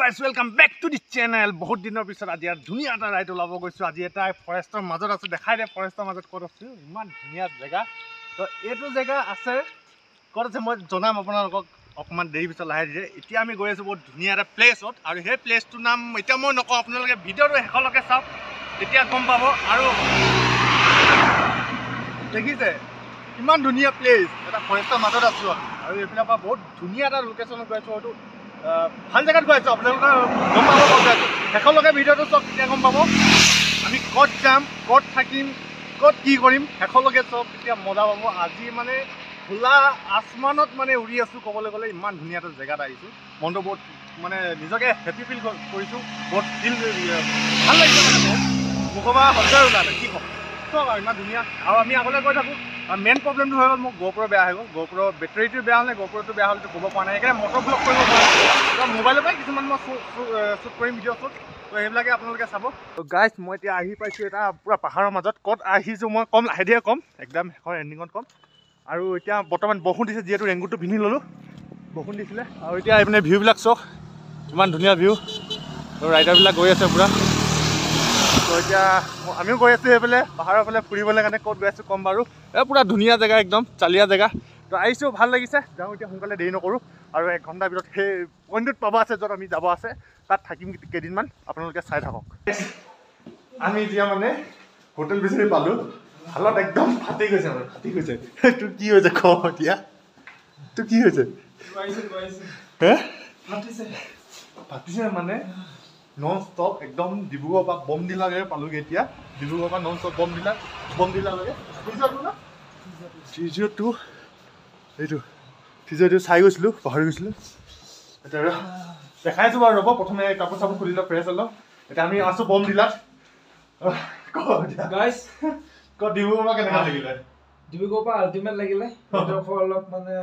Guys, welcome back to the channel. বহুত দিনৰ পিছত আজি আৰু ধুনীয়া এটা ৰাইড ওলাব গৈছোঁ। আজি এটা ফৰেষ্টৰ মাজত আছোঁ, দেখাই দে ফৰেষ্টৰ মাজত ক'ত আছোঁ। ইমান ধুনীয়া জেগা। তো এইটো জেগা আছে ক'ত আছে মই জনাম আপোনালোকক অকণমান দেৰি পিছত, লাহে ধীৰে। এতিয়া আমি গৈ আছোঁ বহুত ধুনীয়া এটা প্লেচত, আৰু সেই প্লেচটোৰ নাম এতিয়া মই নকওঁ, আপোনালোকে ভিডিঅ'টো শেষলৈকে চাওক, তেতিয়া গম পাব। আৰু দেখিছে ইমান ধুনীয়া প্লেচ এটা, ফৰেষ্টৰ মাজত আছোঁ আমি। আৰু এইফালৰ পৰা বহুত ধুনীয়া এটা লোকেশ্যনত গৈ আছোঁ, হয়তো ভাল জেগাত গৈ আছোঁ, আপোনালোকে গম পাব ক'ত গৈ আছোঁ। শেষলৈকে ভিডিঅ'টো চাওক, তেতিয়া গম পাব আমি ক'ত যাম, ক'ত থাকিম, ক'ত কি কৰিম। শেষলৈকে চাওক, তেতিয়া মজা পাব। আজি মানে খোলা আসমানত মানে উৰি আছোঁ ক'বলৈ গ'লে, ইমান ধুনীয়া এটা জেগাত আহিছোঁ। মনটো বহুত মানে নিজকে হেপী ফিল কৰিছোঁ, বহুত ফিল ভাল লাগিছে, মানে বহুত মুখৰ পৰা শব্দই ওলালে, কি ক'ম। চাওক আৰু ইমান ধুনীয়া। আৰু আমি আগলৈ গৈ থাকোঁ। আৰু মেইন প্ৰব্লেমটো হৈ গ'ল মোৰ গ'প্ৰ বেয়া হৈ গ'ল। গ'প্ৰ বেটেৰীটো বেয়া হ'লে, গ'প্ৰটো বেয়া হ'লেতো ক'ব পৰা নাই, সেইকাৰণে মটৰ ব্লক কৰিব পৰা নাই। মোবাইলৰ পৰাই কিছুমান মই শ্বুট কৰিম, ভিডিঅ' শ্বুট, তো সেইবিলাকে আপোনালোকে চাব। গাইজ, মই এতিয়া আহি পাইছোঁ এটা পূৰা পাহাৰৰ মাজত। ক'ত আহিছোঁ মই ক'ম, লাহে ধীৰে ক'ম, একদম শেষৰ এণ্ডিঙত ক'ম। আৰু এতিয়া বৰ্তমান বৰষুণ দিছে, যিহেতু ৰেইনকোটটো পিন্ধি ল'লোঁ, বৰষুণ দিছিলে। আৰু এতিয়া এইপিনে ভিউবিলাক চাওক, ইমান ধুনীয়া ভিউ। আৰু ৰাইডাৰবিলাক গৈ আছে পূৰা। তো এতিয়া আমিও গৈ আছোঁ সেইফালে পাহাৰৰ ফালে ফুৰিবলৈ কাৰণে। ক'ত গৈ আছোঁ ক'ম বাৰু। এই পূৰা ধুনীয়া জেগা, একদম চালিয়া জেগা। তো আহিছোঁ, ভাল লাগিছে। যাওঁ এতিয়া সোনকালে, দেৰি নকৰোঁ। আৰু 1 ঘণ্টাৰ ভিতৰত সেই পইণ্টটোত পাব আছে য'ত আমি যাব আছে, তাত থাকিম কেইদিনমান, আপোনালোকে চাই থাকক। আমি এতিয়া মানে হোটেল বিচাৰি পালোঁ। হালত একদম ফাটি গৈছে, মানে ফাটি গৈছে। তোৰ কি হৈছে ক এতিয়া, তোৰ কি হৈছে? হে ফাটিছে মানে নন ষ্টপ একদম ডিব্ৰুগড়ৰ পৰা বমডিলালৈকে পালোগৈ। এতিয়া ডিব্ৰুগড়ৰ পৰা নন ষ্টপ বমডিলা, বমডিলালৈকে 302, এইটো 302 চাই গৈছিলোঁ, পাহৰি গৈছিলোঁ। এতিয়া দেখাই আছোঁ বাৰু, ৰ'ব প্ৰথমে কাপোৰ চাপোৰ খুলি লওঁ, ফ্ৰেছ লওঁ। এতিয়া আমি আছোঁ বমডিলাত। ক ডিব্ৰুগড়ৰ পৰা কেনেকুৱা লাগিলে? ডিব্ৰুগড়ৰ পৰা আল্টিমেট লাগিলে, অলপ মানে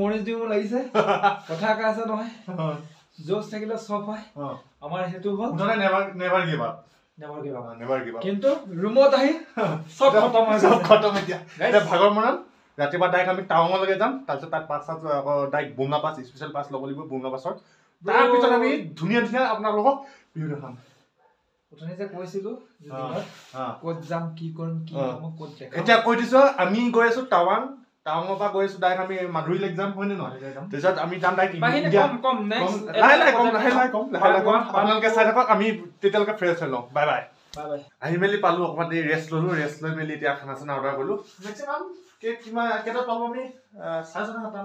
মৰি দিওঁ লাগিছে। কথা এটা আছে নহয়, জোচ থাকিলে চব হয়। আমাৰ সেইটো হ'ল never give up, never give up, never give up. কিন্তু ৰুমত আহি চব খতম হৈ চব খতম। এতিয়া এতিয়া ভাগৰ মনত ৰাতিপুৱা ডাইৰেক্ট আমি টাৱাঙলৈকে যাম। তাৰপিছত তাত পাছ চাছ আকৌ ডাইৰেক্ট বুমলা পাছ, স্পেচিয়েল পাছ ল'ব লাগিব বুমলা পাছৰ। তাৰপিছত আমি ধুনীয়া ধুনীয়া আপোনালোকক ভিউ দেখাম। অথনি যে কৈছিলো ক'ত যাম, কি কৰিম, কি ক'ত দেখাম, এতিয়া কৈ দিছো। আমি গৈ আছো টাৱাং, টাৱাঙৰ পৰা গৈ আছো ডাইৰেক্ট আমি মাধুৰী লেক যাম, হয়নে নহয়? তাৰপিছত আমি যাম ডাইৰেক্ট লাহে লাহে কম, লাহে লাহে কম, লাহে লাহে কম। আপোনালোকে চাই থাকক, আমি তেতিয়ালৈকে ফ্ৰেছ হৈ লওঁ। Bye bye. আহি মেলি পালোঁ, অকণমান দেৰি ৰেষ্ট ল'লোঁ। ৰেষ্ট লৈ মেলি এতিয়া খানা চানা অৰ্ডাৰ কৰিলোঁ। মেক্সিমাম কিমান কেইটাত পালোঁ আমি? 6:30 সাতটা,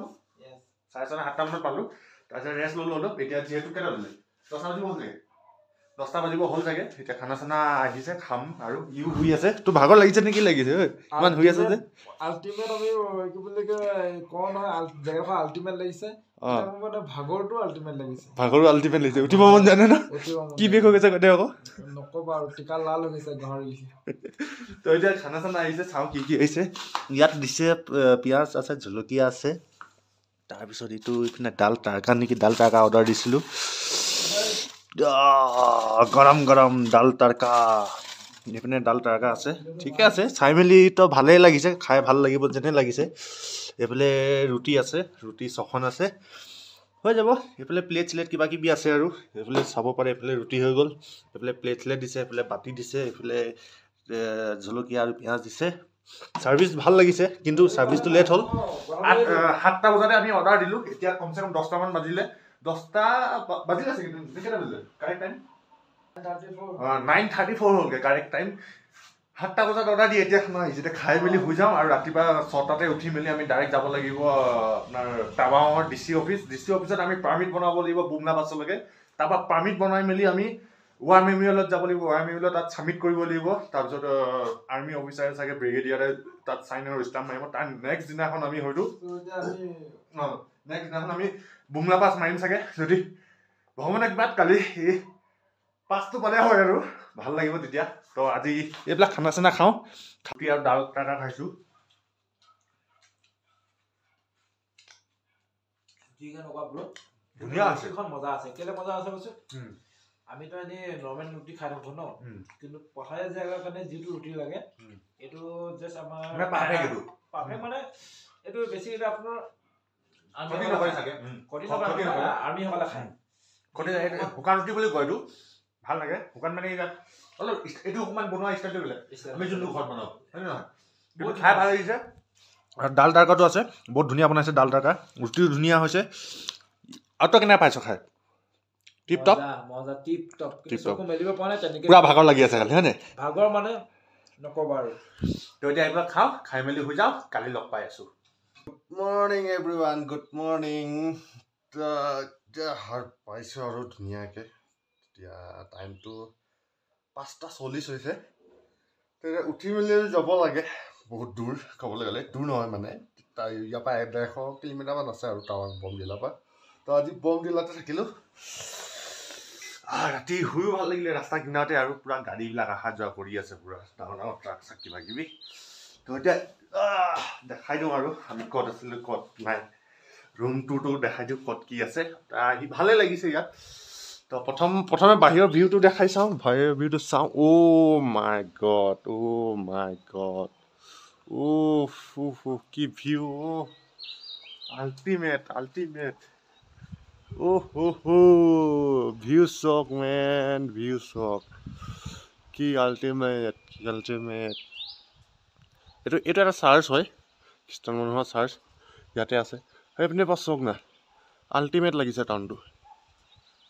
6:30 সাতটা মানত পালোঁ। তাৰপিছত ৰেষ্ট ল'লোঁ অলপ। এতিয়া যিহেতু কেইটা বাজিলে, 10টা বাজিব হ'ল চাগে, 10টা বাজিব হ'ল চাগে। এতিয়া খানা চানা আহিছে, খাম। আৰু ইও শুই আছে। তোৰ ভাগৰ লাগিছে নেকি? লাগিছে ইমান শুই আছে যে। আল্টিমেট আমি কি বুলি কওঁ নহয়, জেগাডোখৰ আল্টিমেট লাগিছে। ভাগৰটো আল্টিমেট লাগিছে, ভাগৰো আল্টিমেট লাগিছে। উঠিব মন জানে ন, কি বেগ হৈ গৈছে দে আকৌ নকবা আৰু, টিকা লাল হৈ গৈছে গাহৰি। তো এতিয়া খানা চানা আহিছে, চাওঁ কি কি আহিছে। ইয়াত দিছে পিঁয়াজ আছে, জলকীয়া আছে, তাৰপিছত এইটো ইপিনে ডাল তাৰকা নেকি, ডাল তাৰকা অৰ্ডাৰ দিছিলোঁ। গৰম গৰম ডাল তাৰকা, এইপিনে ডাল তাৰকা আছে। ঠিকে আছে, চাই মেলিতো ভালেই লাগিছে, খাই ভাল লাগিব যেনে লাগিছে। এইফালে ৰুটি আছে, ৰুটি 6খন আছে, হৈ যাব। এইফালে প্লেট চিলেট কিবা কিবি আছে আৰু এইফালে চাব পাৰে। এইফালে ৰুটি হৈ গ'ল, এইফালে প্লেট চিলেট দিছে, এইফালে বাতি দিছে, এইফালে জলকীয়া আৰু পিঁয়াজ দিছে। ছাৰ্ভিচ ভাল লাগিছে, কিন্তু ছাৰ্ভিচটো লেট হ'ল। 7টা বজাতে আমি অৰ্ডাৰ দিলোঁ, এতিয়া কমচে কম 10টামান বাজিলে। 10টা বাজিলে চাগে, কেইটা বাজিলে কাৰেক্ট টাইম? 9:34 হ'লগৈ কাৰেক্ট টাইম। 7টা বজাত অৰ্ডাৰ দি এতিয়া খানা আহিছে। এতিয়া খাই মেলি শুই যাওঁ আৰু ৰাতিপুৱা 6টাতে উঠি মেলি আমি ডাইৰেক্ট যাব লাগিব আপোনাৰ টাৱাঙৰ D C office. D C অফিচত আমি পাৰ্মিট বনাব লাগিব বুমলা পাছলৈকে। তাৰপৰা পাৰ্মিট বনাই মেলি আমি ৱাৰ মেমৰিয়েলত যাব লাগিব। ৱাৰ মেমৰিয়েলত তাত ছাবমিট কৰিব লাগিব। তাৰপিছত আৰ্মি অফিচাৰে চাগে ব্ৰিগেডিয়াৰে তাত চাইন আৰু ষ্টাম্প মাৰিব। তাৰ নেক্সট দিনাখন আমি হয়তো নেক্সট দিনাখন আমি বুমলা পাছ মাৰিম চাগে, যদি ভগৱানে কিবাত কালি এই পাছটো পালে হয় আৰু ভাল লাগিব তেতিয়া। তো আজি এইবিলাক খানা চানা খাওঁ, খাপি আৰু ডাল টাকা খাইছোঁ। ধুনীয়া আছে, মজা আছে। কেলে মজা আছে কৈছোঁ, আমিতো এনেই নৰ্মেল ৰুটি খাই থাকো ন, কিন্তু পথাৰীয়া জেগাৰ কাৰণে যিটো ৰুটি লাগে এইটো জাষ্ট আমাৰ পাৰফেক্ট। মানে এইটো বেছি আপোনাৰ আৰ্মিসকলে খায়। শুকান ৰুটি বুলি কয়, এইটো ভাল লাগে। শুকান মানে ইয়াত অলপ এইটো অকণমান বনোৱা ষ্টাইলটো বেলেগ, আমি যোনটো ঘৰত বনাওঁ, হয় নহয়? কিন্তু খাই ভাল লাগিছে। আৰু ডাল তৰকাটো আছে, বহুত ধুনীয়া বনাইছে ডাল তৰকা, ৰুটিও ধুনীয়া হৈছে। আৰু তই কেনেকৈ পাইছ খাই? টিপ টপ, পূৰা ভাগৰ লাগি আছে খালি, হয়নে? ভাগৰ মানে নক'বা আৰু। তো এতিয়া এইবিলাক খাওঁ, খাই মেলি শুই যাওঁ, কালি লগ পাই আছোঁ। Good morning everyone, good morning. এতিয়া সাৰ পাইছোঁ আৰু ধুনীয়াকৈ। এতিয়া টাইমটো 5:40 হৈছে। তেতিয়া উঠি মেলি যাব লাগে, বহুত দূৰ ক'বলৈ গ'লে, দূৰ নহয় মানে ইয়াৰ পৰা 150 কিলোমিটাৰমান আছে আৰু টাৱাং বমডিলাৰ পৰা। তো আজি বমডিলাতে থাকিলোঁ। ৰাতি শুইও ভাল লাগিলে ৰাস্তা কিনাৰতে, আৰু পূৰা গাড়ীবিলাক অহা যোৱা কৰি আছে, পূৰা ডাঙৰ ডাঙৰ ট্ৰাক চাক কিবা কিবি। তো এতিয়া দেখাই দিওঁ আৰু আমি ক'ত আছিলোঁ ক'ত নাই, ৰুমটোতো দেখাই দিওঁ ক'ত কি আছে। আহি ভালেই লাগিছে ইয়াত। তো প্ৰথমে বাহিৰৰ ভিউটো দেখাই চাওঁ, বাহিৰৰ ভিউটো চাওঁ। অ' মাই গড, অ' মাই গড, অ' ফু ফু কি ভিউ, অ' আল্টিমেট আল্টিমেট। অ' হো হো, ভিউ চাওক মেন, ভিউ চাওক, কি আল্টিমেট, কি আল্টিমেট। এইটো এটা চাৰ্চ হয়, খ্ৰীষ্টান মানুহৰ চাৰ্চ ইয়াতে আছে। সেইপিনে পৰা চাওক না, আল্টিমেট লাগিছে টাউনটো,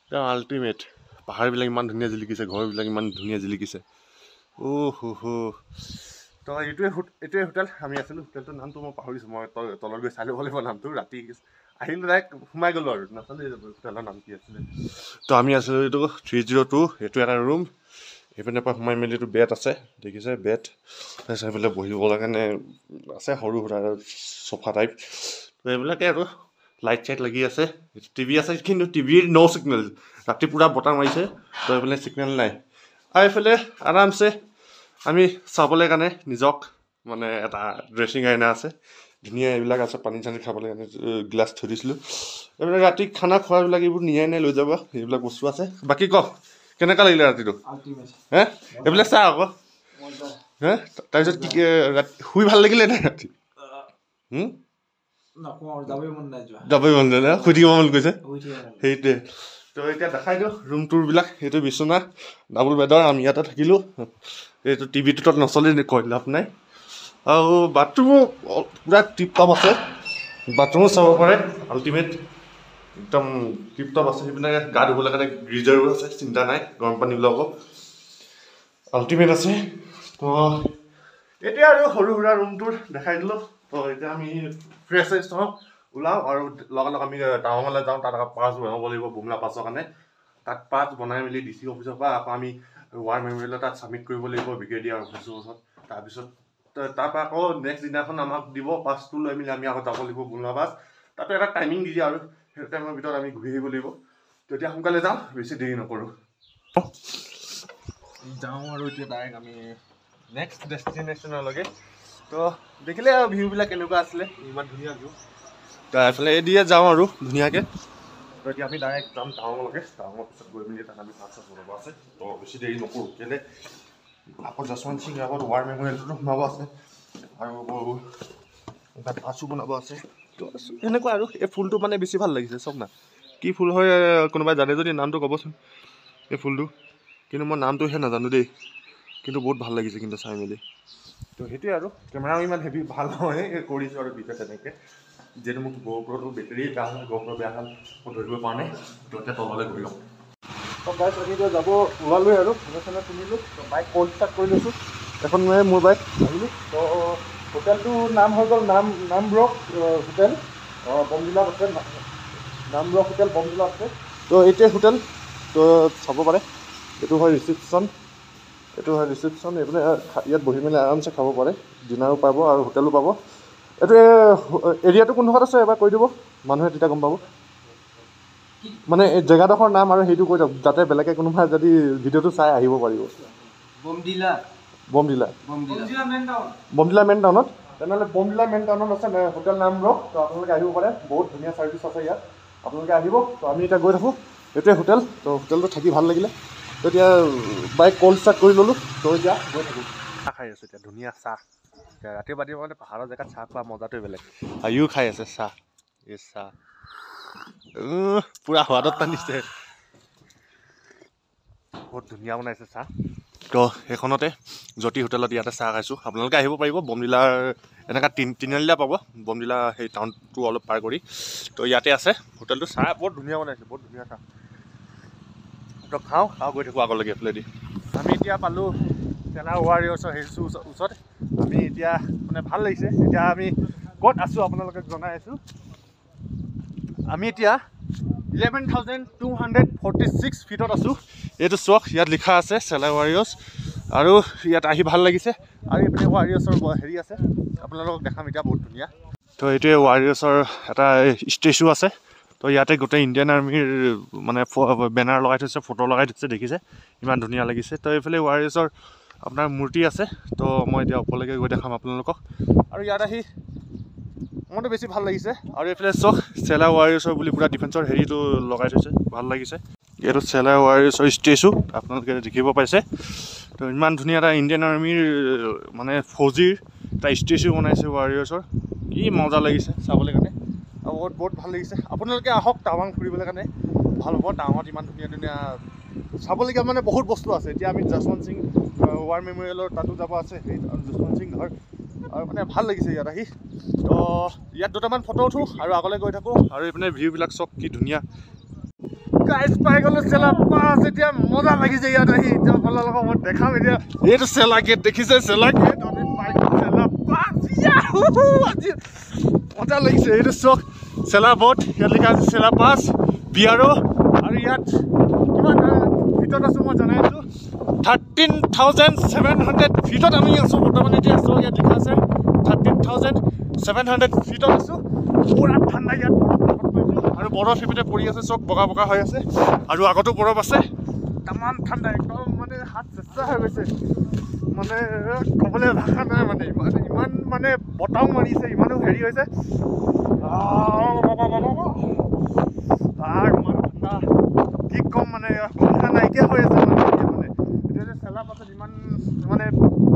একদম আল্টিমেট। পাহাৰবিলাক ইমান ধুনীয়া জিলিকিছে, ঘৰবিলাক ইমান ধুনীয়া জিলিকিছে। অ' হো হো। তো এইটোৱে হোটেল আমি আছিলোঁ। হোটেলটোৰ নামটো মই পাহৰিছোঁ, মই তলত গৈ চাই ল'ব লাগিব নামটো। ৰাতি আহিলোঁ, ডাইৰেক্ট সোমাই গ'লোঁ আৰু নাচালোঁ হোটেলৰ নাম কি আছিলে। তো আমি আছিলোঁ এইটো 302, এইটো এটা ৰুম। সেইপিনৰ পৰা সোমাই মেলি এইটো বেড আছে, দেখিছে বেড। তাৰপিছত সেইফালে বহিবলৈ কাৰণে আছে সৰু সুৰা চোফা টাইপ। তো এইবিলাকে আৰু লাইট চাইট লাগি আছে, টিভি আছে, কিন্তু টিভিৰ ন' ছিগনেল। ৰাতি পূৰা বতাহ মাৰিছে, তো এইফালে ছিগনেল নাই। আৰু এইফালে আৰামছে আমি চাবলৈ কাৰণে নিজক মানে এটা ড্ৰেছিং আইনা আছে, ধুনীয়া এইবিলাক আছে। পানী চানী খাবলৈ কাৰণে গ্লাছ থৈ দিছিলোঁ। এইবিলাক ৰাতি খানা খোৱাবিলাক এইবোৰ নিয়াই নাই, লৈ যাব, এইবিলাক বস্তু আছে। বাকী ক, কেনেকুৱা লাগিলে ৰাতিটো? হে, এইবিলাক চা আকৌ। হে, তাৰপিছত কি ৰাতি শুই ভাল লাগিলে নাই ৰাতি? যাবই মন যায়, শুই থাকিব মন গৈছে, সেইটোৱে। তো এতিয়া দেখাই দিওঁ ৰুম টুৰবিলাক। এইটো বিচনা, ডাবুল বেডৰ, আমি ইয়াতে থাকিলোঁ। এইটো টিভিটো তাত নচলে, কৈ লাভ নাই। আৰু বাথৰুমো পূৰা টিপ টপ আছে, বাথৰুমো চাব পাৰে, আল্টিমেট একদম টিপ টপ আছে। সেইপিনে গা ধুবলৈ কাৰণে গিজাৰো আছে, চিন্তা নাই, গৰম পানী ওলাব, আল্টিমেট আছে। তো এতিয়া আৰু সৰু সুৰা ৰুমটোৰ দেখাই দিলোঁ। তো এতিয়া আমি ফ্ৰেছ চেছ হওঁ, ওলাওঁ আৰু লগালগ আমি টাৱাঙলৈ যাওঁ। তাত আকৌ পাছ বনাব লাগিব বুমলা পাছৰ কাৰণে। তাত পাছ বনাই মেলি ডি চি অফিচৰ পৰা আকৌ আমি ৱাৰ মেমৰিয়েলত তাত ছাবমিট কৰিব লাগিব ব্ৰিগেডিয়াৰ অফিচৰ ওচৰত। তাৰপিছত তাৰপৰা আকৌ নেক্সট দিনাখন আমাক দিব পাছটো, লৈ মেলি আমি আকৌ যাব লাগিব বুমলা পাছ। তাতো এটা টাইমিং দি দিয়ে আৰু সেইটো টাইমৰ ভিতৰত আমি ঘূৰি আহিব লাগিব। তেতিয়া সোনকালে যাওঁ, বেছি দেৰি নকৰোঁ। যাওঁ আৰু এতিয়া ডাইৰেক্ট আমি নেক্সট ডেষ্টিনেশ্যনলৈকে। তো দেখিলে আৰু ভিউবিলাক কেনেকুৱা আছিলে, ইমান ধুনীয়া ভিউ। তো এইফালে দিয়ে যাওঁ আৰু ধুনীয়াকৈ। তো এতিয়া আমি ডাইৰেক্ট যাম টাৱাঙলৈকে। টাৱাঙৰ পিছত গৈ মেলি তাত আমি ভাত চাত বনাব আছে, তো বেছি দেৰি নকৰোঁ। কেলৈ আকৌ যশৱন্ত সিং আগত ৱাৰ মেমৰিয়েলটোতো সোমাব আছে আৰু তাত ভাতো বনাব আছে। তো সেনেকুৱা আৰু। এই ফুলটো মানে বেছি ভাল লাগিছে, চাওক না কি ফুল হয়, কোনোবাই জানে যদি নামটো ক'বচোন এই ফুলটো। কিন্তু মই নামটোহে নাজানো দেই, কিন্তু বহুত ভাল লাগিছে কিন্তু চাই মেলি। তো সেইটোৱে আৰু। কেমেৰাও ইমান হেভি ভাল নহয়, কৰিছোঁ আৰু ভিডিঅ' তেনেকৈ। যিহেতু মোক গ'প্ৰ'টো বেটেৰী বেয়া হ'ল, গ'প্ৰ' বেয়া হ'ল, মই ধৰিব পৰা নাই। তো এতিয়া তললৈ গৈ লওঁ। তো গাইছ, আমি এতিয়া যাব ওলালোৱে আৰু খানা কিনিলোঁ। তো বাইক কল্ড ষ্টাৰ্ট কৰি লৈছোঁ, এখন মানে মোৰ বাইক আহিলোঁ। তো হোটেলটোৰ নাম হৈ গ'ল নামৰক হোটেল, বমডিলাত আছে। নামৰক হোটেল বমডিলাত আছে। তো এইটোৱে হোটেল, তো চাব পাৰে। এইটো হয় ৰিচিপশ্যন, এইটো হয় ৰিচিপশ্যন। এইফালে ইয়াত বহি মেলি আৰামছে খাব পাৰে, ডিনাৰো পাব আৰু হোটেলো পাব। এইটো এৰিয়াটো কোনডোখৰত আছে এবাৰ কৈ দিব, মানুহে তেতিয়া গম পাব। মানে এই জেগাডোখৰ নাম আৰু সেইটো কৈ দিয়ক, যাতে বেলেগে কোনোবা যদি ভিডিঅ'টো চাই আহিব পাৰিব। বমডিলা, বমডিলা, বমডিলা মেইন টাউনত। তেনেহ'লে বমডিলা মেইন টাউনত আছে হোটেল নামৰক। তো আপোনালোকে আহিব পাৰে, বহুত ধুনীয়া ছাৰ্ভিচ আছে ইয়াত, আপোনালোকে আহিব। তো আমি এতিয়া গৈ থাকোঁ। এইটোৱে হোটেল। তো হোটেলটো থাকি ভাল লাগিলে। তো এতিয়া বাইক কল্ড ষ্টাৰ্ট কৰি ল'লোঁ। তো এতিয়া গৈ থাকোঁ। চাহ খাই আছোঁ এতিয়া, ধুনীয়া চাহ। এতিয়া ৰাতিপুৱা ৰাতিপুৱা মানে পাহাৰৰ জেগাত চাহ খোৱা মজাটোৱে বেলেগ। আৰু ইও খাই আছে চাহ। এই চাহ পূৰা সোৱাদত টানিছে, বহুত ধুনীয়া বনাইছে চাহ। তো সেইখনতে জ্যোতি হোটেলত ইয়াতে চাহ খাইছোঁ, আপোনালোকে আহিব পাৰিব। বমডিলাৰ এনেকুৱা তিনিআলিলা পাব, বমডিলা সেই টাউনটো অলপ পাৰ কৰি। তো ইয়াতে আছে হোটেলটো, চাহ বহুত ধুনীয়া বনাইছে, বহুত ধুনীয়া চাহ। তো খাওঁ আৰু গৈ থাকোঁ আগলৈকে এইফালেদি। আমি এতিয়া পালোঁ চেলা ৱাৰিয়ৰ্ছৰ সেই ওচৰত। আমি এতিয়া মানে ভাল লাগিছে। এতিয়া আমি ক'ত আছোঁ আপোনালোকে জনাই আছোঁ। আমি এতিয়া 11,246 ফিটত আছোঁ। এইটো চাওক, ইয়াত লিখা আছে চেলা ৱাৰিয়ৰ্ছ, আৰু ইয়াত আহি ভাল লাগিছে। আৰু এইপিনে ৱাৰিয়ৰ্ছৰ হেৰি আছে, আপোনালোকক দেখাম এতিয়া, বহুত ধুনীয়া। তো এইটোৱে ৱাৰিয়ৰ্ছৰ এটা ষ্টেচু আছে। তো ইয়াতে গোটেই ইণ্ডিয়ান আৰ্মিৰ মানে বেনাৰ লগাই থৈছে, ফটো লগাই থৈছে, দেখিছে ইমান ধুনীয়া লাগিছে। তো এইফালে ৱাৰিয়ৰ্ছৰ আপোনাৰ মূৰ্তি আছে। তো মই এতিয়া ওপৰলৈকে গৈ দেখাম আপোনালোকক। আৰু ইয়াত আহি মনটো বেছি ভাল লাগিছে। আৰু এইফালে চাওক চেলা ৱাৰিয়ৰ্ছৰ বুলি পূৰা ডিফেন্সৰ হেৰিটো লগাই থৈছে, ভাল লাগিছে। এইটো চেলা ৱাৰিয়ৰ্ছৰ ষ্টেচু আপোনালোকে দেখিব পাইছে। তো ইমান ধুনীয়া এটা ইণ্ডিয়ান আৰ্মিৰ মানে ফৌজিৰ এটা ষ্টেচু বনাইছে ৱাৰিয়ৰ্ছৰ, কি মজা লাগিছে চাবলৈ কাৰণে। আৰু বহুত বহুত ভাল লাগিছে। আপোনালোকে আহক টাৱাং ফুৰিবলৈ কাৰণে, ভাল হ'ব। টাৱাঙত ইমান ধুনীয়া ধুনীয়া চাবলগীয়া মানে বহুত বস্তু আছে। এতিয়া আমি যশৱন্ত সিং ৱাৰ মেমৰিয়েলৰ তাতো যাব আছে, সেই যশৱন্ত সিং ঘৰ। আৰু মানে ভাল লাগিছে ইয়াত আহি। তো ইয়াত দুটামান ফটো উঠোঁ আৰু আগলৈ গৈ থাকোঁ। আৰু এইপিনে ভিউবিলাক চব কি ধুনীয়া। গাইজ পাই গ'লোঁ চেলা পাছ, এতিয়া মজা লাগিছে ইয়াত আহি। এতিয়া আপোনালোকক মই দেখাম এতিয়া। এইটো চেলা গেট দেখিছে, চেলা গেট, আমি পাই গ'লোঁ চেলা পাছ। আজি মজা লাগিছে। এইটো চক চেলা বট, ইয়াত লিখা আছে চেলা পাছ বি আৰ অ'। আৰু ইয়াত কিমান ফিটত আছোঁ মই জনাই আছোঁ, 13,700 ফিটত আমি আছোঁ বৰ্তমান। এতিয়া আছোঁ, ইয়াত লিখা আছে 13,700 ফিটত আছোঁ। পূৰা ঠাণ্ডা ইয়াত, বৰফ পাইছোঁ। আৰু বৰফ সেইপিনে পৰি আছে, চব বগা বগা হৈ আছে। আৰু আগতো বৰফ আছে, তামাম ঠাণ্ডা একদম, মানে হাত চেঁচা হৈ গৈছে, মানে ক'বলৈ ভাষা নাই। মানে ইমান ইমান মানে বতাহো মাৰিছে, ইমানো হেৰি হৈছে, ইমান ঠাণ্ডা কি ক'ম, মানে ভাষা নাইকিয়া হৈ আছে। মানে এতিয়া মানে এতিয়া যে চেলা পাছত ইমান মানে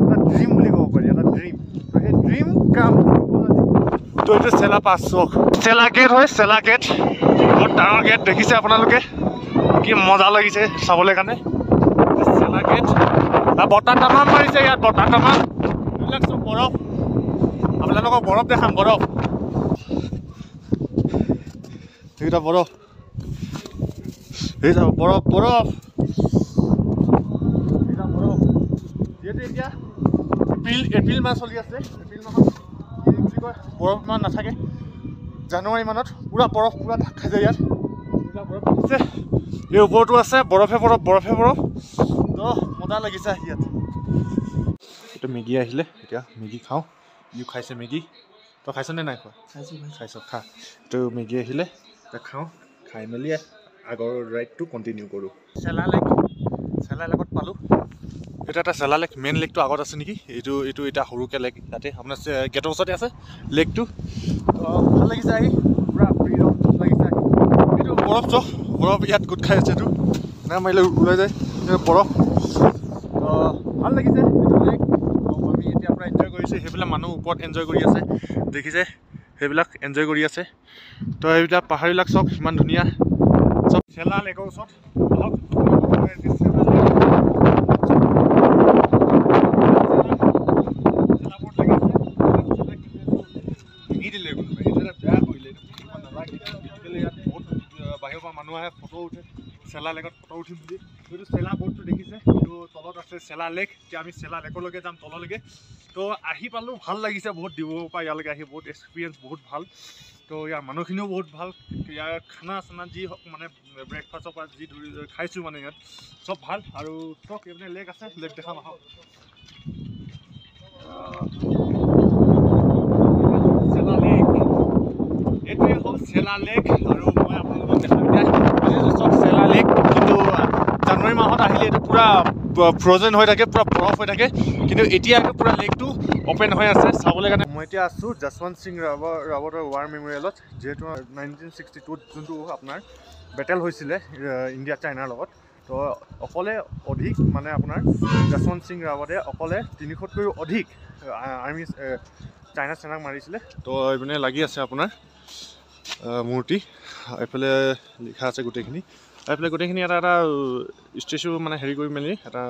এটা ড্ৰিম বুলি ক'ব পাৰি, এটা ড্ৰিম। তো সেই ড্ৰিম কাম। তো এইটো চেলা পাছ চক, চেলা গেট হয়, চেলা গেট, বহুত ডাঙৰ গেট দেখিছে আপোনালোকে, কি মজা লাগিছে চাবলৈ কাৰণে। চেলা গেট, বতাহ তামাম মাৰিছে ইয়াত, বতাহ তামাম। এইবিলাক চব বৰফ, আপোনালোকক বৰফ দেখাম, বৰফ, সেইকেইটা বৰফ, সেই চাব বৰফ, বৰফ, সেইকেইটা বৰফ। যিহেতু এতিয়া এপ্ৰিল মাহ চলি আছে, এপ্ৰিল মাহত কি বুলি কয় বৰফ ইমান নাথাকে। জানুৱাৰী মানত পূৰা বৰফ পূৰা ঢাক খাই যায় ইয়াত। বৰফ আছে, এই ওপৰতো আছে, বৰফে বৰফ, বৰফে বৰফ। তো মজা লাগিছে ইয়াত। এইটো মেগী আহিলে, এতিয়া মেগী খাওঁ। ইও খাইছে মেগী, তই খাইছনে নাই খোৱা? খাইছ, খা। এইটো মেগী আহিলে, এতিয়া খাওঁ, খাই মেলি আগৰ ৰাইডটো কণ্টিনিউ কৰোঁ। চেলা লেক, চেলা লেকত পালোঁ। এইটো এটা চেলা লেক, মেইন লেকটো আগত আছে নেকি? এইটো এইটো এতিয়া সৰুকৈ লেক, ইয়াতে আপোনাৰ গেটৰ ওচৰতে আছে লেকটো। তো ভাল লাগিছে আহি, পূৰা ফ্ৰীডম লাগিছে আহি। এইটো বৰফ চক, বৰফ ইয়াত গোট খাই আছে, এইটো এনেকৈ মাৰিলে ওলাই যায় বৰফ। তো ভাল লাগিছে এইটো লেক। আমি এতিয়া পূৰা এনজয় কৰিছোঁ। সেইবিলাক মানুহ ওপৰত এনজয় কৰি আছে, দেখিছে, সেইবিলাক এনজয় কৰি আছে। তো এইবিলাক পাহাৰবিলাক চব ইমান ধুনীয়া, চব চেলা লেকৰ ওচৰত। আহক, ভাঙি দিলে কোনোবাই, এইটো এটা বেয়া কৰিলে, এইটো ভাঙিব নালাগে। কেলৈ ইয়াত বহুত বাহিৰৰ পৰা মানুহ আহে, ফটো উঠে, চেলা লেকত ফটো উঠিম বুলি। এইটো চেলা ব'ৰ্ডটো দেখিছে, এইটো তলত আছে চেলা লেক। এতিয়া আমি চেলা লেকলৈকে যাম, তললৈকে। তো আহি পালোঁ, ভাল লাগিছে বহুত। ডিব্ৰুগড়ৰ পৰা ইয়ালৈকে আহি বহুত এক্সপিৰিয়েঞ্চ, বহুত ভাল। তো ইয়াৰ মানুহখিনিও বহুত ভাল। ইয়াৰ খানা চানা যি হওক, মানে ব্ৰেকফাষ্টৰ পৰা যি ধৰি খাইছোঁ, মানে ইয়াত চব ভাল। আৰু চব এইপিনে লেক আছে, লেক দেখাম আহক। চেলা লেক, এইটোৱে হ'ল চেলা লেক। আৰু মই আপোনালোকক দেখাম এতিয়া চব চেলা লেক। কিন্তু জানুৱাৰী মাহত আহিলে এইটো পূৰা ফ্ৰজেন হৈ থাকে, পূৰা বৰফ হৈ থাকে। কিন্তু এতিয়া এইটো পূৰা লেকটো অ'পেন হৈ আছে চাবলৈ কাৰণে। মই এতিয়া আছোঁ যশৱন্ত সিং ৰাৱটৰ ৱাৰ মেমৰিয়েলত। যিহেতু 1962ত যোনটো আপোনাৰ বেটেল হৈছিলে ইণ্ডিয়া চাইনাৰ লগত, তো অকলে অধিক মানে আপোনাৰ যশৱন্ত সিং ৰাৱটে অকলে 300তকৈও অধিক আৰ্মি চাইনা সেনাক মাৰিছিলে। তো এইপিনে লাগি আছে আপোনাৰ মূৰ্তি। এইফালে লিখা আছে গোটেইখিনি। এইফালে গোটেইখিনি এটা এটা ষ্টেচু মানে হেৰি কৰি মেলি এটা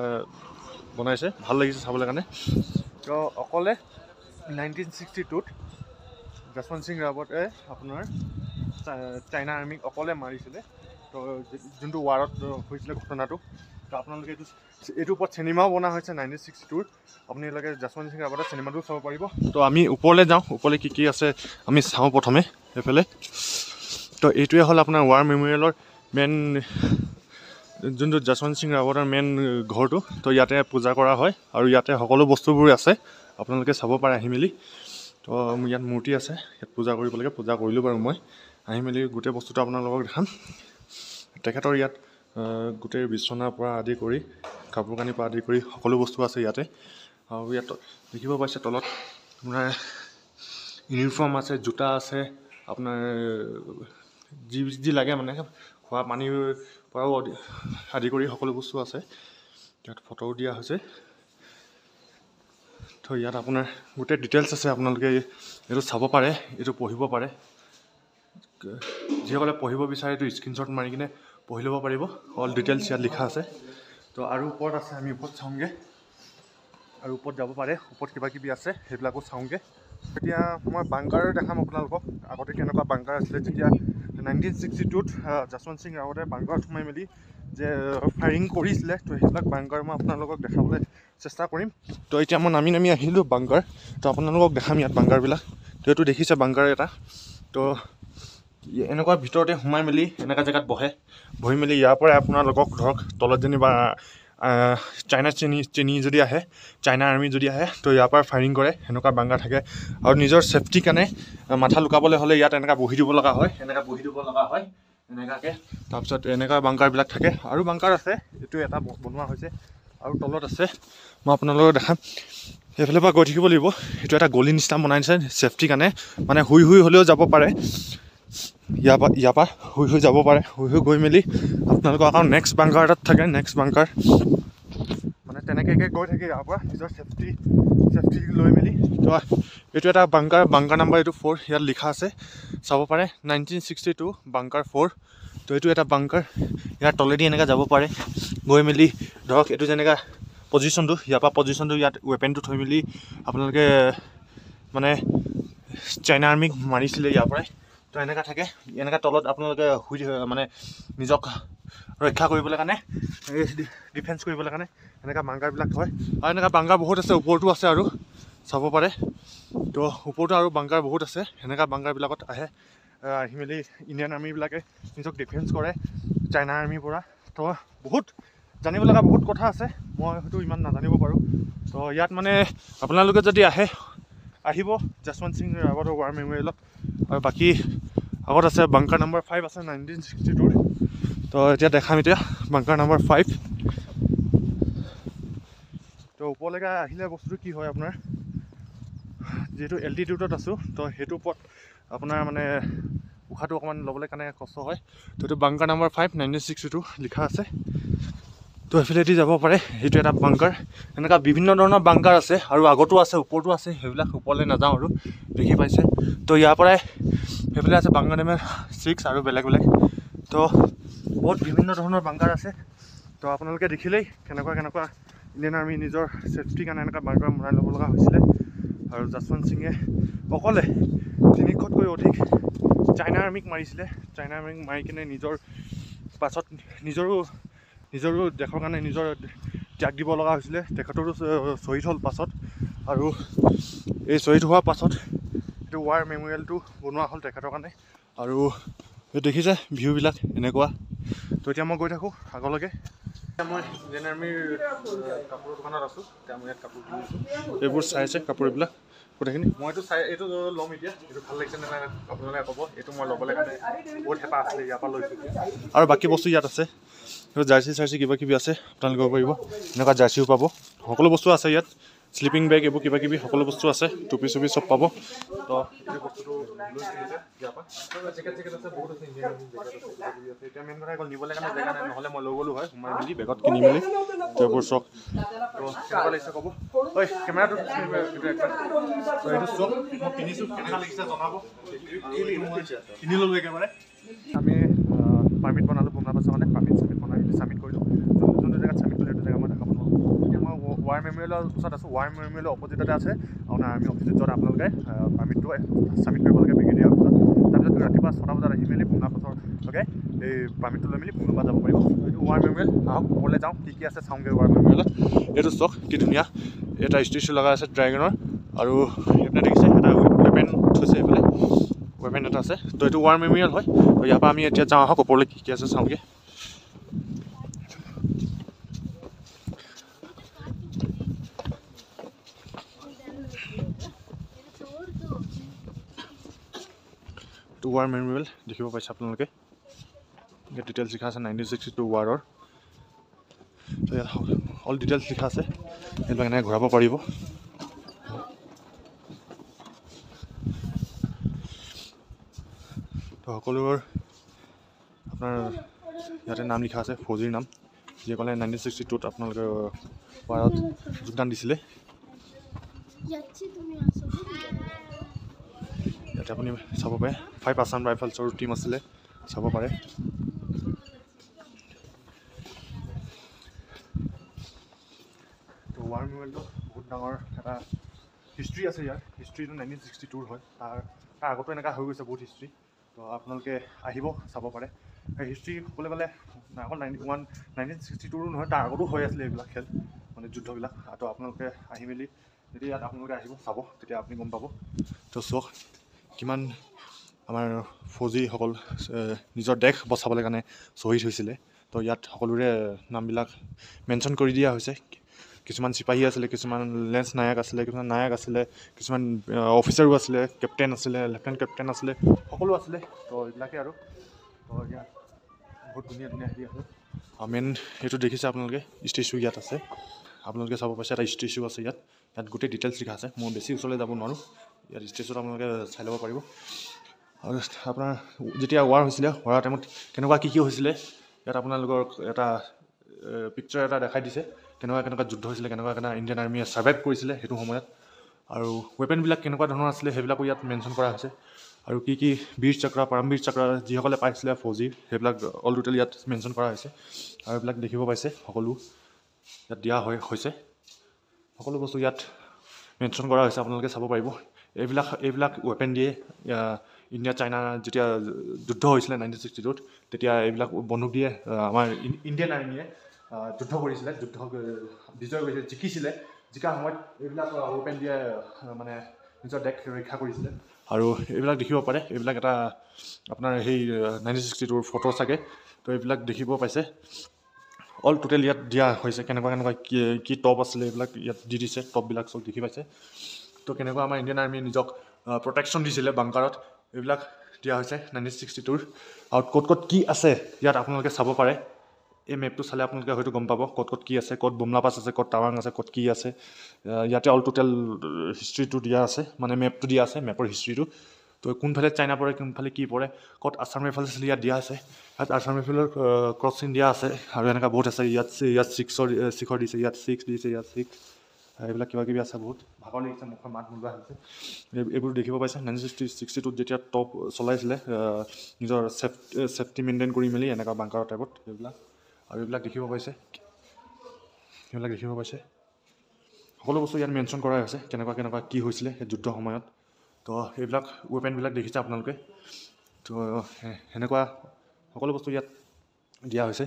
বনাইছে, ভাল লাগিছে চাবলৈ কাৰণে। তো অকলে 1962ত যশৱন্ত সিং ৰাৱটে আপোনাৰ চাইনা আৰ্মিক অকলে মাৰিছিলে। তো যোনটো ৱাৰত হৈছিলে ঘটনাটো, তো আপোনালোকে এইটোৰ ওপৰত চিনেমাও বনোৱা হৈছে 1962ৰ। আপোনালোকে যশৱন্ত সিং ৰাৱটৰ চিনেমাটোও চাব পাৰিব। তো আমি ওপৰলৈ যাওঁ, ওপৰলৈ কি কি আছে আমি চাওঁ প্ৰথমে এইফালে। তো এইটোৱে হ'ল আপোনাৰ ৱাৰ মেম'ৰিয়েলৰ মেইন যোনটো যশৱন্ত সিং ৰাৱটৰ মেইন ঘৰটো। তো ইয়াতে পূজা কৰা হয় আৰু ইয়াতে সকলো বস্তুবোৰ আছে, আপোনালোকে চাব পাৰে আহি মেলি। তো ইয়াত মূৰ্তি আছে, ইয়াত পূজা কৰিব লাগে, পূজা কৰিলোঁ বাৰু মই আহি মেলি। গোটেই বস্তুটো আপোনালোকক দেখাম। তেখেতৰ ইয়াত গোটেই বিচনাৰ পৰা আদি কৰি কাপোৰ কানিৰ পৰা আদি কৰি সকলো বস্তু আছে ইয়াতে। আৰু ইয়াত দেখিব পাইছে তলত আপোনাৰ ইউনিফৰ্ম আছে, জোতা আছে, আপোনাৰ যি যি লাগে মানে খোৱা পানীৰ পৰাও আদি কৰি সকলো বস্তু আছে। ইয়াত ফটোও দিয়া হৈছে। তো ইয়াত আপোনাৰ গোটেই ডিটেইলছ আছে, আপোনালোকে এইটো চাব পাৰে, এইটো পঢ়িব পাৰে। যিসকলে পঢ়িব বিচাৰে এইটো স্ক্ৰীনশ্বট মাৰি কিনে পঢ়ি ল'ব পাৰিব, অল ডিটেইলছ ইয়াত লিখা আছে। তো আৰু ওপৰত আছে, আমি ওপৰত চাওঁগৈ। আৰু ওপৰত যাব পাৰে, ওপৰত কিবা কিবি আছে সেইবিলাকো চাওঁগৈ। এতিয়া মই বাংকাৰ দেখাম আপোনালোকক, আগতে কেনেকুৱা বাংকাৰ আছিলে। যেতিয়া 1962ত যশৱন্ত সিং ৰাৱটে বাংকাৰত সোমাই মেলি যে ফায়াৰিং কৰিছিলে, তো সেইবিলাক বাংকাৰ মই আপোনালোকক দেখাবলৈ চেষ্টা কৰিম। তো এতিয়া মই নামি নামি আহিলোঁ বাংকাৰ, তো আপোনালোকক দেখাম ইয়াত বাংকাৰবিলাক। তো এইটো দেখিছে বাংকাৰ এটা। তো এনেকুৱা ভিতৰতে সোমাই মেলি এনেকুৱা জেগাত বহে, বহি মেলি ইয়াৰ পৰাই আপোনালোকক ধৰক তলত যেনিবা চাইনা চেনি যদি আহে, চাইনা আৰ্মি যদি আহে, তো ইয়াৰ পৰা ফায়াৰিং কৰে, সেনেকুৱা বাংকাৰ থাকে। আৰু নিজৰ ছেফটিৰ কাৰণে মাথা লুকাবলৈ হ'লে ইয়াত এনেকুৱা বহি দিব লগা হয়, এনেকুৱা বহি দিব লগা হয় এনেকুৱাকৈ। তাৰপিছত এনেকুৱা বাংকাৰবিলাক থাকে। আৰু বাংকাৰ আছে, এইটো এটা বনোৱা হৈছে আৰু তলত আছে, মই আপোনালোকক দেখাম। সেইফালৰ পৰা গৈ থাকিব লাগিব। সেইটো এটা গলি নিচিনা বনাই দিছে ছেফটিৰ কাৰণে, মানে শুই শুই হ'লেও যাব পাৰে। ইয়াৰ পৰা শুই শুই যাব পাৰে, শুই শুই গৈ মেলি আপোনালোকৰ আকৌ নেক্সট বাংকাৰ এটাত থাকে, নেক্সট বাংকাৰ মানে তেনেকৈ গৈ থাকে ইয়াৰ পৰা নিজৰ ছেফটি লৈ মেলি। তো এইটো এটা বাংকাৰ, বাংকাৰ নাম্বাৰ এইটো 4 ইয়াত লিখা আছে, চাব পাৰে 1962 বাংকাৰ 4। তো এইটো এটা বাংকাৰ, ইয়াৰ তলেদি এনেকৈ যাব পাৰে গৈ মেলি। ধৰক এইটো যেনেকৈ পজিশ্যনটো, ইয়াৰ পৰা পজিশ্যনটো ইয়াত ৱেপেনটো থৈ মেলি আপোনালোকে মানে চাইনা আৰ্মিক মাৰিছিলে ইয়াৰ পৰাই। তো এনেকুৱা থাকে, এনেকুৱা তলত আপোনালোকে শুই মানে নিজক ৰক্ষা কৰিবলৈ কাৰণে, ডিফেন্স কৰিবলৈ কাৰণে এনেকুৱা বাংকাৰবিলাক হয়। আৰু এনেকুৱা বাংকাৰ বহুত আছে, ওপৰতো আছে আৰু চাব পাৰে। তো ওপৰতো আৰু বাংকাৰ বহুত আছে, সেনেকুৱা বাংকাৰবিলাকত আহে, আহি মেলি ইণ্ডিয়ান আৰ্মিবিলাকে নিজক ডিফেন্স কৰে চাইনা আৰ্মিৰ পৰা। তো বহুত জানিব লগা বহুত কথা আছে, মই হয়তো ইমান নাজানিব পাৰোঁ। তো ইয়াত মানে আপোনালোকে যদি আহে, আহিব যশৱন্ত সিং ৰাৱটৰ ৱাৰ মেম'ৰিয়েলত। আৰু বাকী আগত আছে বাংকাৰ নাম্বাৰ 5 আছে 1962ৰ। তো এতিয়া দেখাম এতিয়া বাংকাৰ নাম্বাৰ 5। তো ওপৰলৈকে আহিলে বস্তুটো কি হয় আপোনাৰ, যিহেতু এল্টিটিউডত আছোঁ, তো সেইটোৰ ওপৰত আপোনাৰ মানে উশাহটো অকণমান ল'বলৈ কাৰণে কষ্ট হয়। তো এইটো বাংকাৰ নাম্বাৰ 5 1962 লিখা আছে। তো সেইফালেদি যাব পাৰে, সেইটো এটা বাংকাৰ। এনেকুৱা বিভিন্ন ধৰণৰ বাংকাৰ আছে আৰু আগতো আছে, ওপৰতো আছে, সেইবিলাক ওপৰলৈ নাযাওঁ আৰু দেখি পাইছে। তো ইয়াৰ পৰাই সেইফালে আছে বাংকাৰ নাম্বাৰ 6 আৰু বেলেগ বেলেগ। তো বহুত বিভিন্ন ধৰণৰ বাংকাৰ আছে। তো আপোনালোকে দেখিলেই কেনেকুৱা কেনেকুৱা ইণ্ডিয়ান আৰ্মি নিজৰ ছেফটিৰ কাৰণে এনেকুৱা বাংকাৰ বনাই ল'ব লগা হৈছিলে। আৰু যশৱন্ত সিঙে অকলে 300তকৈ অধিক চাইনা আৰ্মিক মাৰিছিলে। চাইনা আৰ্মিক মাৰি কিনে নিজৰ পাছত নিজৰো দেশৰ কাৰণে নিজৰ ত্যাগ দিব লগা হৈছিলে। তেখেতৰো শ্বহীদ হ'ল পাছত। আৰু এই শ্বহীদ হোৱাৰ পাছত এইটো ৱাৰ মেম'ৰিয়েলটো বনোৱা হ'ল তেখেতৰ কাৰণে। আৰু দেখিছে ভিউবিলাক এনেকুৱা। তো এতিয়া মই গৈ থাকোঁ আগলৈকে। এতিয়া মই ইণ্ডিয়ান আৰ্মিৰ কাপোৰৰ দোকানত আছোঁ। এতিয়া মই ইয়াত কাপোৰ কিনিছোঁ, এইবোৰ চাইছে কাপোৰবিলাক গোটেইখিনি। মইতো চাই এইটো ল'ম এতিয়া, এইটো ভাল লাগিছে নে নাই আপোনালোকে ক'ব। এইটো মই ল'বলৈ কাৰণে বহুত হেঁপাহ আছিলে, ইয়াৰ পৰা লৈছোঁ। আৰু বাকী বস্তু ইয়াত আছে, জাৰ্চি চাৰ্চি কিবা কিবি আছে, আপোনালোকে পাৰিব। এনেকুৱা জাৰ্চিও পাব, সকলো বস্তু আছে ইয়াত। শ্লিপিং বেগ এইবোৰ কিবা কিবি সকলো বস্তু আছে, টুপি চুপি চব পাব। তো এই বস্তুটো লৈ কিনিছে ইয়াৰ পৰা। জেকেট চেকেট আছে, বহুত আছে, ইণ্ডিয়ান জেকেট আছে, কিবা কিবি আছে। এতিয়া মেইন কথা গ'ল নিবলৈ কাৰণে জেগা নাই, নহ'লে মই লৈ গ'লো হয় সোমাই মেলি বেগত কিনি মেলি। তো এইবোৰ চক। তো কেনেকুৱা লাগিছে ক'ব। ঐ কেমেৰাটো তো এইটো চক মই কিনিছোঁ, কেনেকুৱা লাগিছে জনাব। কিনি ল'লোঁ একেবাৰে। আমি পাৰ্মিট বনালোঁ বুমলা পাছৰ কাৰণে, পাৰ্মিট চাবমিট বনাই ছাবমিট কৰিলোঁ। যোনটো জেগাত ছাবমিট কৰিলোঁ সেইটো জেগা মই দেখাব নোৱাৰোঁ। এতিয়া মই ৱাৰ মেমৰিয়েলৰ ওচৰত আছোঁ। ৱাৰ মেমৰিয়েলৰ অপজিটতে আছে আপোনাৰ আৰ্মি অফিচত, য'ত আপোনালোকে পাৰ্মিটটো ছাবমিট কৰিব লাগে ব্ৰিগেডিয়াৰ অফিচত। তাৰপিছত ৰাতিপুৱা 6টা বজাত আহি মেলি বুমলা পাছৰলৈকে এই পাৰ্মিটটো লৈ মেলি বুমলা যাব পাৰিব। এইটো ৱাৰ মেমৰিয়েল, আহক ওপৰলৈ যাওঁ, কি কি আছে চাওঁগৈ ৱাৰ মেমৰিয়েলত। এইটো চাওক কি ধুনীয়া এটা ষ্টেচু লগা আছে ড্ৰেগনৰ, আৰু এইপিনে দেখিছে এটা ৱেপেন থৈছে, এইফালে ৱেপেন এটা আছে। তো এইটো ৱাৰ মেমৰিয়েল হয়। তো ইয়াৰ পৰা আমি এতিয়া যাওঁ, আহক ওপৰলৈ কি কি আছে চাওঁগৈ। এইটো ৱাৰ মেমৰিয়েল দেখিব পাইছে আপোনালোকে, ইয়াত ডিটেইলছ লিখা আছে 1962 ৱাৰৰ। তো ইয়াত অল ডিটেইলছ লিখা আছে, এইবিলাক এনেকৈ ঘূৰাব পাৰিব। তো সকলোবোৰ আপোনাৰ ইয়াতে নাম লিখা আছে, ফৌজীৰ নাম, যিসকলে 1962ত আপোনালোকে ৱাৰত যোগদান দিছিলে। ইয়াতে আপুনি চাব পাৰে 5 আছাম ৰাইফলছৰ টীম আছিলে, চাব পাৰে। তো ৱাৰ মেমৰিয়েলটো বহুত ডাঙৰ এটা হিষ্ট্ৰী আছে ইয়াৰ। হিষ্ট্ৰীটো 1962ৰ হয়, তাৰ আগতো এনেকুৱা হৈ গৈছে বহুত হিষ্ট্ৰী। তো আপোনালোকে আহিব চাব পাৰে। হিষ্ট্ৰী ক'বলৈ গ'লে অকল 1962ৰো নহয়, তাৰ আগতো হৈ আছিলে এইবিলাক খেল, মানে যুদ্ধবিলাক। তো আপোনালোকে আহি মেলি যেতিয়া ইয়াত আপোনালোকে আহিব চাব, তেতিয়া আপুনি গম পাব। তো চাওক কিমান আমাৰ ফৌজীসকল নিজৰ দেশ বচাবলৈ কাৰণে শ্বহীদ হৈছিলে। তো ইয়াত সকলোৰে নামবিলাক মেনশ্যন কৰি দিয়া হৈছে। কিছুমান চিপাহী আছিলে, কিছুমান লেন্স নায়ক আছিলে, কিছুমান নায়ক আছিলে, কিছুমান অফিচাৰো আছিলে, কেপ্টেইন আছিলে, লেফটেনেণ্ট কেপ্টেইন আছিলে, সকলো আছিলে। তো এইবিলাকেই আৰু। তো ইয়াত বহুত ধুনীয়া ধুনীয়া হেৰি আছে। মেইন সেইটো দেখিছে আপোনালোকে, ষ্টেচু ইয়াত আছে, আপোনালোকে চাব পাৰিছে এটা ষ্টেচু আছে ইয়াত। ইয়াত গোটেই ডিটেইলছ লিখা আছে, মই বেছি ওচৰলৈ যাব নোৱাৰোঁ। ইয়াত ষ্টেচুত আপোনালোকে চাই ল'ব পাৰিব। আৰু আপোনাৰ যেতিয়া ৱাৰ হৈছিলে, ৱাৰৰ টাইমত কেনেকুৱা কি কি হৈছিলে ইয়াত আপোনালোকৰ এটা পিকচাৰ এটা দেখাই দিছে, কেনেকুৱা কেনেকুৱা যুদ্ধ হৈছিলে, কেনেকুৱা কেনেকুৱা ইণ্ডিয়ান আৰ্মিয়ে ছাৰ্ভাইভ কৰিছিলে সেইটো সময়ত, আৰু ৱেপেনবিলাক কেনেকুৱা ধৰণৰ আছিলে সেইবিলাকো ইয়াত মেনশ্যন কৰা হৈছে। আৰু কি কি বীৰ চক্ৰ, পৰমবীৰ চক্ৰ যিসকলে পাইছিলে ফৌজী, সেইবিলাক অল টোটেল ইয়াত মেনশ্যন কৰা হৈছে। আৰু এইবিলাক দেখিব পাইছে সকলো ইয়াত দিয়া হৈছে, সকলো বস্তু ইয়াত মেনশ্যন কৰা হৈছে, আপোনালোকে চাব পাৰিব। এইবিলাক ৱেপেন দিয়ে ইণ্ডিয়া চাইনা যেতিয়া যুদ্ধ হৈছিলে 1962ত, তেতিয়া এইবিলাক বন্দুক দিয়ে আমাৰ ইণ্ডিয়ান আৰ্মিয়ে যুদ্ধ কৰিছিলে, যুদ্ধ বিজয় কৰিছিলে, জিকিছিলে। জিকাৰ সময়ত এইবিলাক ৱেপেন দিয়ে মানে নিজৰ দেশ ৰক্ষা কৰিছিলে। আৰু এইবিলাক দেখিব পাৰে, এইবিলাক এটা আপোনাৰ সেই 1962ৰ ফটো চাগে। তো এইবিলাক দেখিব পাইছে, অল টোটেল ইয়াত দিয়া হৈছে, কেনেকুৱা কেনেকুৱা কি কি টপ আছিলে এইবিলাক ইয়াত দি দিছে, টপবিলাক চব দেখি পাইছে। তো কেনেকুৱা আমাৰ ইণ্ডিয়ান আৰ্মিয়ে নিজক প্ৰটেকশ্যন দিছিলে বাংকাৰত, এইবিলাক দিয়া হৈছে 1962ৰ। আৰু ক'ত ক'ত কি আছে ইয়াত আপোনালোকে চাব পাৰে। এই মেপটো চালে আপোনালোকে হয়তো গম পাব ক'ত ক'ত কি আছে, ক'ত বুমলা পাছ আছে, ক'ত টাৱাং আছে, ক'ত কি আছে। ইয়াতে অল টোটেল হিষ্ট্ৰীটো দিয়া আছে, মানে মেপটো দিয়া আছে, মেপৰ হিষ্ট্ৰীটো। তো কোনফালে চাইনা পৰে, কোনফালে কি পৰে, ক'ত আছাম ৰাইফল আছিলে ইয়াত দিয়া আছে। ইয়াত আছাম ৰাইফলৰ ক্ৰছ চিন দিয়া আছে। আৰু এনেকুৱা বহুত আছে ইয়াত, ইয়াত ছিক্সৰ দিছে, ইয়াত 6 দিছে, ইয়াত 6, এইবিলাক কিবা কিবি আছে। বহুত ভাগৰ লাগিছে, মুখৰ মাত নোলোৱা হৈছে। এইবোৰ দেখিব পাইছে 1962ত যেতিয়া টপ চলাইছিলে নিজৰ ছেফটি মেইনটেইন কৰি মেলি এনেকুৱা বাংকাৰৰ টাইপত সেইবিলাক। আৰু এইবিলাক দেখিব পাইছে, সেইবিলাক দেখিব পাইছে। সকলো বস্তু ইয়াত মেনশ্যন কৰা হৈছে, কেনেকুৱা কেনেকুৱা কি হৈছিলে সেই যুদ্ধৰ সময়ত। তো এইবিলাক ৱেপেনবিলাক দেখিছে আপোনালোকে। তো সেনেকুৱা সকলো বস্তু ইয়াত দিয়া হৈছে।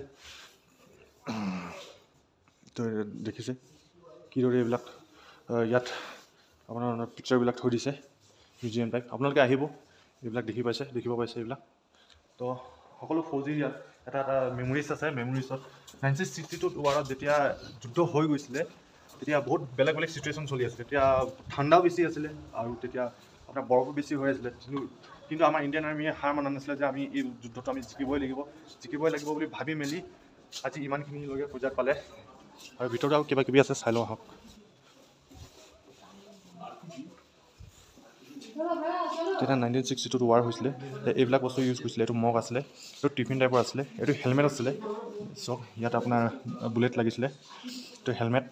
তো দেখিছে কিদৰে এইবিলাক ইয়াত আপোনাৰ পিকচাৰবিলাক থৈ দিছে, মিউজিয়াম টাইপ। আপোনালোকে আহিব, এইবিলাক দেখি পাইছে, দেখিব পাইছে এইবিলাক। তো সকলো ফৌজী ইয়াত এটা এটা মেমৰিজ আছে। মেমৰিজত 1962 ৱাৰত যেতিয়া যুদ্ধ হৈ গৈছিলে, তেতিয়া বহুত বেলেগ বেলেগ চিটুৱেশ্যন চলি আছিলে। তেতিয়া ঠাণ্ডাও বেছি আছিলে আৰু তেতিয়া আপোনাৰ বৰফো বেছি হৈ আছিলে। কিন্তু আমাৰ ইণ্ডিয়ান আৰ্মিয়ে হাৰ মনা নাছিলে যে আমি এই যুদ্ধটো আমি জিকিবই লাগিব, জিকিবই লাগিব বুলি ভাবি মেলি আজি ইমানখিনিলৈকে পৰ্যায়ত পালে। আৰু ভিতৰত আৰু কিবা কিবি আছে, চাই লওঁ আহক। তেতিয়া 1962ত ৱাৰ হৈছিলে, এইবিলাক বস্তু ইউজ কৰিছিলে। এইটো মগ আছিলে, এইটো টিফিন টাইপৰ আছিলে, এইটো হেলমেট আছিলে। চাওক ইয়াত আপোনাৰ বুলেট লাগিছিলে, এইটো হেলমেট,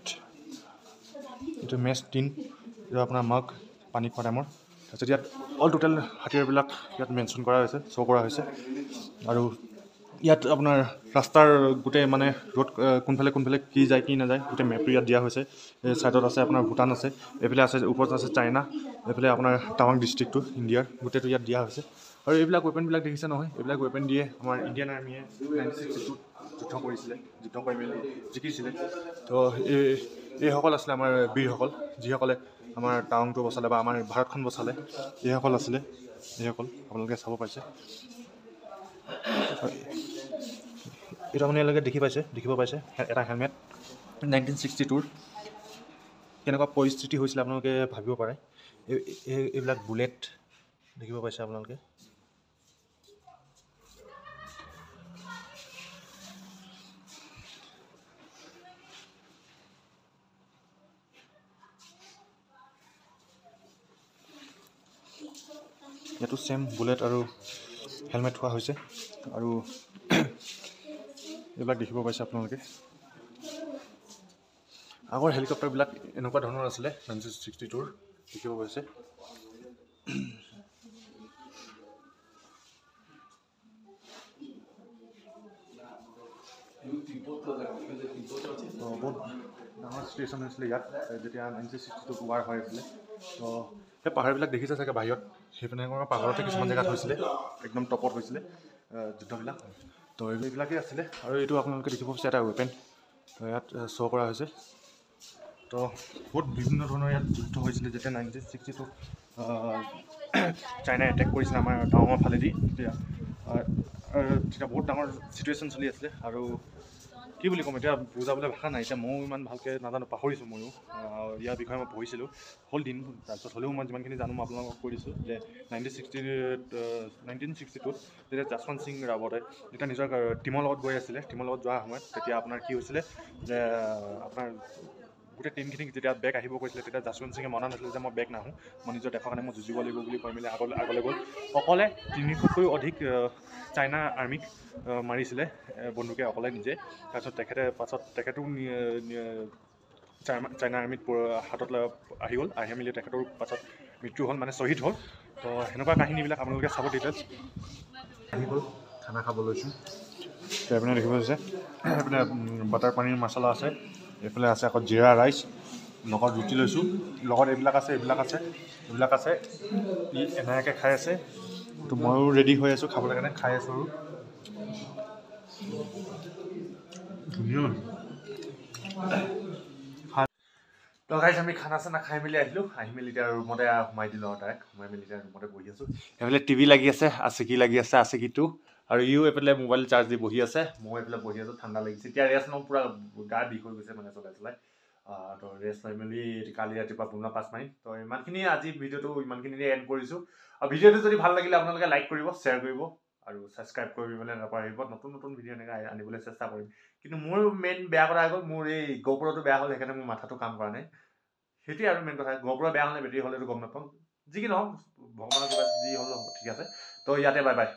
এইটো মেচ টিন, এইটো আপোনাৰ মগ পানী খোৱা টাইমৰ। তাৰপিছত ইয়াত অল টোটেল হাতিয়াৰবিলাক ইয়াত মেনশ্যন কৰা হৈছে, শ্ব' কৰা হৈছে। আৰু ইয়াত আপোনাৰ ৰাস্তাৰ গোটেই মানে ৰোড কোনফালে কোনফালে কি যায় কি নাযায় গোটেই মেপটো ইয়াত দিয়া হৈছে। এই ছাইডত আছে আপোনাৰ ভূটান আছে, এইফালে আছে ওপৰত আছে চাইনা, এইফালে আপোনাৰ টাৱাং ডিষ্ট্ৰিক্টটো ইণ্ডিয়াৰ, গোটেইটো ইয়াত দিয়া হৈছে। আৰু এইবিলাক ৱেপেনবিলাক দেখিছে নহয়, এইবিলাক ৱেপেন দিয়ে আমাৰ ইণ্ডিয়ান আৰ্মিয়ে 1962ত যুদ্ধ কৰিছিলে, যুদ্ধ কৰি মেলি জিকিছিলে। তো এইসকল আছিলে আমাৰ বীৰসকল, যিসকলে আমাৰ টাৱাংটো বচালে বা আমাৰ ভাৰতখন বচালে, এইসকল আছিলে। এইসকল আপোনালোকে চাব পাইছে। এইটো আপোনালোকে দেখি পাইছে, দেখিব পাইছে এটা হেলমেট 1962ৰ কেনেকুৱা পৰিস্থিতি হৈছিলে আপোনালোকে ভাবিব পাৰে। এইবিলাক বুলেট দেখিব পাইছে আপোনালোকে। ইয়াতো ছেম বুলেট আৰু হেলমেট থোৱা হৈছে। আৰু এইবিলাক দেখিব পাইছে আপোনালোকে। আগৰ হেলিকপ্টাৰবিলাক এনেকুৱা ধৰণৰ আছিলে 1962ৰ, দেখিব পাইছে। তো বহুত ডাঙৰ ষ্টেচন হৈছিলে ইয়াত যেতিয়া 1962ত ৱাৰ হৈ আছিলে। তো সেই পাহাৰবিলাক দেখিছে চাগে বাহিৰত, সেইপিনে পাহাৰতে কিছুমান জেগাত হৈছিলে, একদম টপত হৈছিলে যুদ্ধবিলাক। তো এইবিলাকেই আছিলে। আৰু এইটো আপোনালোকে দেখিব পাইছে এটা ৱেপেন, তো ইয়াত শ্ব' কৰা হৈছে। তো বহুত বিভিন্ন ধৰণৰ ইয়াত যুদ্ধ হৈছিলে যেতিয়া 1962 চাইনাই এটেক কৰিছিলে আমাৰ টাৱাঙৰ ফালেদি, তেতিয়া তেতিয়া বহুত ডাঙৰ চিটুৱেশ্যন চলি আছিলে। আৰু কি বুলি ক'ম এতিয়া বুজাবলৈ ভাষা নাই, এতিয়া ময়ো ইমান ভালকৈ নাজানো, পাহৰিছোঁ ময়ো ইয়াৰ বিষয়ে। মই পঢ়িছিলোঁ হ'ল দিন, তাৰপিছত হ'লেও মই যিমানখিনি জানো মই আপোনালোকক কৈ দিছোঁ যে 1962ত যেতিয়া যশৱন্ত সিং ৰাৱতে যেতিয়া নিজৰ টীমৰ লগত গৈ আছিলে, টীমৰ লগত যোৱাৰ সময়ত তেতিয়া আপোনাৰ কি হৈছিলে যে আপোনাৰ গোটেই টীমখিনিক যেতিয়া বেক আহিব কৈছিলে, তেতিয়া যশৱন্ত সিঙে মনা নাছিলে যে মই বেক নাহোঁ, মই নিজৰ দেশৰ কাৰণে মই যুঁজিব লাগিব বুলি কৈ মেলি আগলৈ গ'ল। অকলে 300তকৈও অধিক চাইনা আৰ্মিক মাৰিছিলে বন্দুকে অকলে নিজে। তাৰপিছত তেখেতে পাছত তেখেতো চাইনা আৰ্মিত হাতত আহি গ'ল, আহি মেলি তেখেতৰ পাছত মৃত্যু হ'ল, মানে শ্বহীদ হ'ল। তো সেনেকুৱা কাহিনীবিলাক আপোনালোকে চাব ডিটেইলছ। আহি গ'ল, খানা খাব লৈছোঁ। এইপিনে দেখিব পাইছে, এইপিনে বাটাৰ পনীৰ মছলা আছে, এইফালে আছে আকৌ জিৰা ৰাইচ, লগত ৰুটি লৈছোঁ, লগত এইবিলাক আছে, এইবিলাক আছে, এইবিলাক আছে। ই এনেকৈ খাই আছে, তো ময়ো ৰেডি হৈ আছোঁ খাবলৈ কাৰণে, খাই আছোঁ। আৰু ধুনীয়া। তো গাইজ আমি খানা চানা খাই মেলি আহিলোঁ, আহি মেলি এতিয়া ৰুমতে সোমাই দিলোঁ আৰু ডাইৰেক্ট সোমাই মেলি এতিয়া ৰুমতে বহি আছোঁ। এইফালে টিভি লাগি আছে, আচিকি লাগি আছে, আচিকিটো। আৰু ইও এইফালে মোবাইল চাৰ্জ দি বহি আছে, ময়ো এইফালে বহি আছোঁ, ঠাণ্ডা লাগিছে। এতিয়া ৰেষ্ট লওঁ, পূৰা গা বিষ হৈ গৈছে মানে চলাই চলাই। তো ৰেষ্ট লৈ মেলি কালি ৰাতিপুৱা বুমলা পাছ মাৰিম। তো ইমানখিনি আজি ভিডিঅ'টো ইমানখিনিতে এণ্ড কৰিছোঁ। আৰু ভিডিঅ'টো যদি ভাল লাগিলে আপোনালোকে লাইক কৰিব, শ্বেয়াৰ কৰিব আৰু ছাবস্ক্ৰাইব কৰিবলৈ নাপাহৰিব। নতুন নতুন ভিডিঅ' এনেকৈ আনিবলৈ চেষ্টা কৰিম। কিন্তু মোৰ মেইন বেয়া কথা হৈ গ'ল, মোৰ এই গ'প্ৰ'টো বেয়া হ'ল, সেইকাৰণে মোৰ মাথাটো কাম কৰা নাই। সেইটোৱে আৰু মেইন কথা, গ'প্ৰ' বেয়া হ'লে বেটেৰী হ'লেতো গম নাপাওঁ। যি কি নহওক, ভগৱানৰ কিবা যি হ'ল ঠিক আছে। তো ইয়াতে বাই বাই।